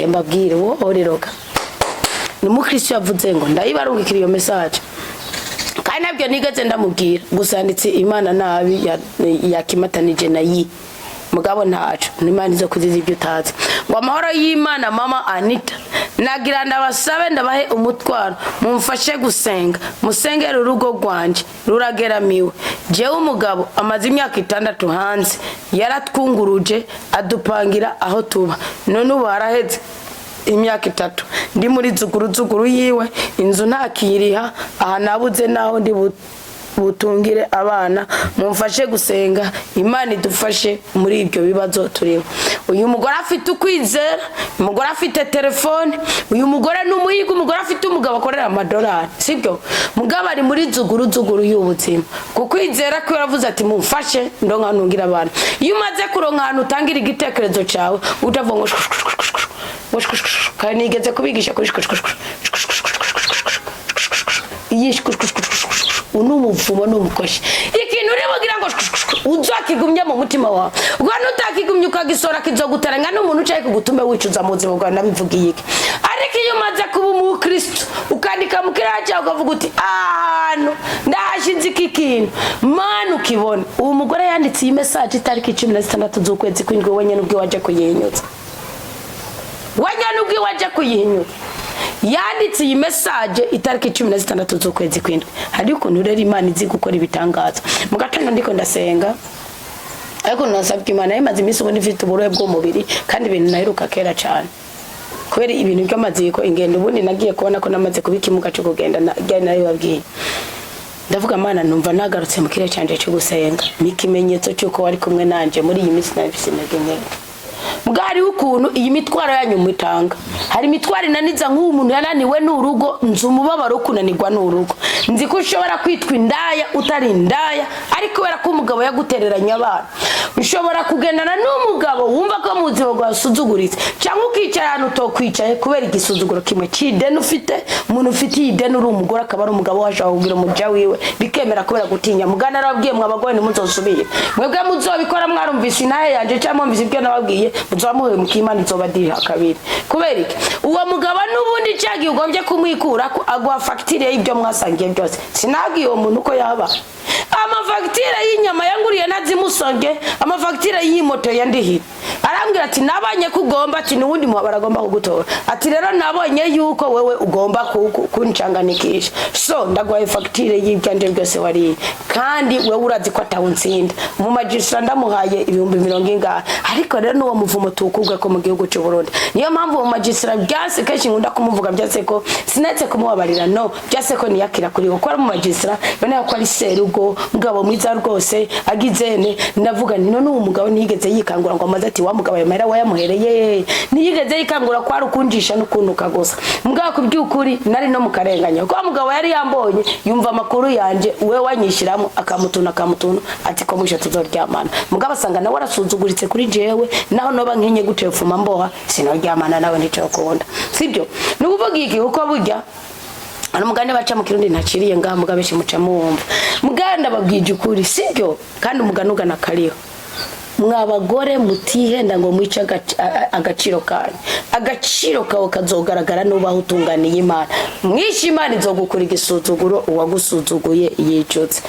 Mbabwire wowe rero, ni umukristo yavuze ngo ndayibarungikira iyo message, kandi nabyo nigeze ndamubwira. Gusa yanditse Imana nabi, yakimatanije na yi, mugabo ntaco, n'Imana izo kuziza ibyo utazi. Ngo amahoro y'Imana, mama Anita, nagira ndabasabe, ndabahe umutwaro, mumfashe gusenga, musengere urugo rwanje rurageramiwe. Jewe umugabo amaze imyaka 6 hanze, yaratwunguruje adupangira aho tuba, none ubu haraheze imyaka 3 ndi muri zuguru zuguru yiwe, inzu ntakiriha, aha nabuze naho ndi butungire abana. Mumfashe gusenga, Imana idufashe muri ibyo bibazo turimo. Uyu mugore afite ukwizera, umugore afite telefone, uyu mugore ni umuhigo, umugore afite umugabo akorera amadolari, sibyo? Mugabo ari muri zuguru zuguru y'ubuzima. Ku kwizera ko yaravuze ati mumfashe ndonka ntungira abana. Iyo umaze kuronka ahantu utangira igitekerezo cyawe, utavuga ngo shku, kandi nigeze kubigisha kuri shku, shku, shku, shku, shku, shku, shku, shku, shku, shku, shku. Iyi shku, shku, shku, shku, shku, shku, ni umuvumo, ni umukoshi. Ikintu uri bugira ngo shku, shku, shku, uzakigumye mu mutima wawe, ubwo nutakigumye ukagisora kizoguteranya n'umuntu ucaye kugutume wicuza mu buzima bwawe. Nabivugiye iki? Ariko iyo umaze kuba umukristo, ukandika mu kirere cyawe, ukavuga uti ahantu ndahashize iki kintu, Mana ukibona. Uwo mugore yanditse iyi message itariki 16 z'ukwezi kw'indwi, wenyine ubwe waje kuyihinyuza, wenyine ubwe waje kuyihinyuza. Yanditse iyi message itariki 16 z'ukwezi kw'indwi. Hari ukuntu rero Imana izi gukora ibitangaza. Mu gatondo ndiko ndasenga, ariko nasabye Imana, yamaze iminsi ubundi mfite uburohe bw'umubiri, kandi ibintu naheruka kera cyane kubera ibintu by'amaziko ingendo. Ubundi nagiye kubona ko namaze kuba ikimuga cyo kugenda, ryari naribabwiye. Ndavuga Mana, numva nagarutse mu kirere canje cyo gusenga, ni ikimenyetso cy'uko wari kumwe nanje muri iyi minsi nari mfise intege nkeya. Bwariho ukuntu iyi mitwaro yanyu mutanga, hari imitwaro inaniza. Nk'ubu umuntu yananiwe n'urugo, nzi umubabaro wo kunanirwa n'urugo. Nzi ko ushobora kwitwa indaya utari indaya, ariko kubera ko umugabo yagutereranye abana. Ushobora kugendana n'umugabo wumva ko mu buzima bwawe usuzuguritse, cyangwa ukicara ahantu utokwicaye kubera igisuzuguro kimwe cy'ideni ufite. Umuntu ufite iyi deni uri umugore, akaba ari umugabo, washobora kugira umuja wiwe bikemera kubera gutinya. Mugana arababwiye, mwa bagore, ntimuzosubire. Mwebwe muzobikora mwarumvise inahe yanje cyangwa mwumvise ibyo nababwiye, muzoba muhemukiye Imana, izobadiha kabiri. Kubera iki? Uwo mugabo n'ubundi cyagiye ugombye kumwikura ko aguha fagitire y'ibyo mwasangiye byose. Sinabwiye uwo muntu uko yaba amafagitire y'inyama yanguriye nazimusonge, amafagitire y'imoto yandihira. Arambwira ati nabonye ko ugomba, ati n'uwundi muhabara agomba kugutora, ati rero nabonye yuko wewe ugomba kuncanganikisha, so ndaguhaye fagitire y'ibyanje byose wariye, kandi wewe urazi ko atawunsinda mu magistrat. Ndamuhaye ibihumbi mirongo ingahe. Ariko rero n'uwo muvumo tuwukubwe ko mu gihugu cy'u Burundi. Niyo mpamvu uwo magistrat byase kenshi nkunda kumuvuga, byase ko sinetse kumubabarira, no byase ko niyakira kuri we ko ari mu magistrat, bene ko ari serugo, mugabo mwiza rwose agizene. Ndavuga nti none uwo mugabo ntiyigeze yikangura ngo amaze ati wa mugabo ayo mahera wayamuhereye? Ntiyigeze yikangura ko ari ukunjisha n'ukuntuka gusa. Mugabo ku by'ukuri nari no mu karenganya, kuko wa mugabo yari yambonye, yumva amakuru yanje, we wanyishyiramo akamutuna akamutuna, ati ko mwishe tuzoryamana. Mugabo asanga nawe arasuzuguritse kuri jewe, naho noba nkenye gute fuma mboha, sinoryamana nawe, nicokunda sibyo. Ni ukuvuga iki? Kuko burya hari umugani baca mu Kirundi ntaciriye ngaha, mugabo benshi muca muwumva. Muganda ndababwije ukuri, sibyo? Kandi umugani ugana kariho. Mwa bagore, mutihenda ngo mwice agaciro kanyu. Agaciro kawe kazogaragara nubaho utunganiye Imana. Mwishe, Imana izogukura igisuzuguro, uwagusuzuguye yicutse.